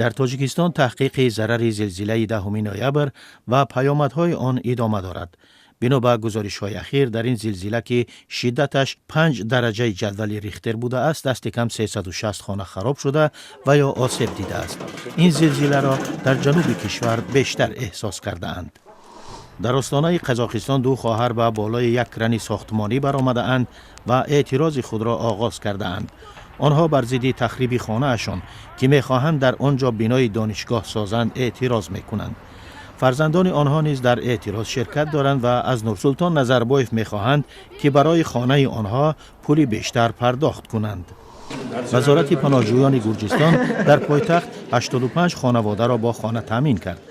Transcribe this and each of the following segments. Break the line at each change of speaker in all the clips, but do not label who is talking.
Дар Тоҷикистон таҳқиқи зарари зилзилаи 10 ноябр ва паёмадҳои он идома дорад. Бино ба гузоришҳои ахир, дар ин зилзила, ки шиддаташ 5 дараҷаи ҷадвали Рихтер будааст, дасти кам 360 хона хароб шуда ва ё осеб дидааст. Ин зилзиларо дар ҷануби кишвар бештар эҳсос кардаанд. Дар остонаи Қазоқистон ду хоҳар ба болои як крани сохтмонӣ баромадаанд ва эътирози худро оғоз кардаанд. Онҳо бар зидди тахриби хонаашон, ки мехоҳанд дар он ҷо бинои донишгоҳ созанд, эътироз мекунанд. Фарзандони онҳо низ дар эътироз ширкат доранд ва аз Нурсултон Назарбоев мехоҳанд, ки барои хонаи онҳо пули бештар пардохт кунанд. Вазорати паноҳҷӯёни Гурҷистон дар пойтахт 85 хонаводаро бо хона таъмин кард.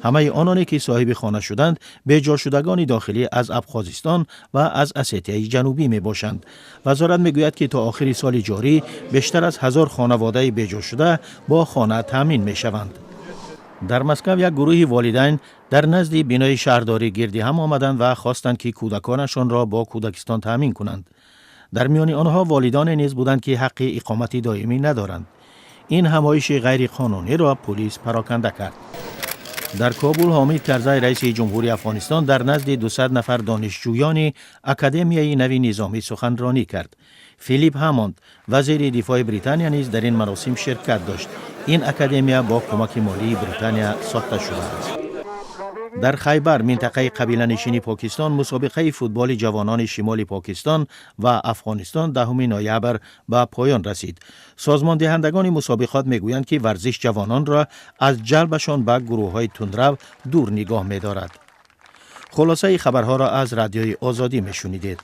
Ҳамаи ононе, ки соҳиби хона шуданд, беҷошудагони дохилӣ аз Абхозистон ва аз Осетияи Ҷанубӣ мебошанд. Вазорат мегӯяд, ки то охири соли ҷорӣ бештар аз 1000 хонаводаи беҷошуда бо хона таъмин мешаванд. Дар Москав як гурӯҳи волидайн дар назди бинои шаҳрдорӣ гирди ҳам омаданд ва хостанд, ки кӯдаконашонро бо кӯдакистон таъмин кунанд. Дар миёни онҳо волидоне низ буданд, ки ҳаққи иқомати доимӣ надоранд. Ин ҳамоиши ғайриқонуниро пулис пароканда кард. Дар Кобул Ҳомид Карзай, раиси ҷумҳури Афғонистон, дар назди 200 нафар донишҷӯёни Академияи нави низомӣ суханронӣ кард. Филип Ҳамонд, вазири дифои Британия, низ дар ин маросим ширкат дошт. Ин академия бо кӯмаки молии Британия сохта шудааст. Дар Хайбар, минтақаи қабиланишини Покистон, мусобиқаи футболи ҷавонони шимоли Покистон ва Афғонистон 10 ноябр ба поён расид. Созмондиҳандагони мусобиқот мегӯянд, ки варзиш ҷавононро аз ҷалбашон ба гурӯҳҳои тундрав дур нигоҳ медорад. Хулосаи хабарҳоро аз Радиои Озодӣ мешунидед.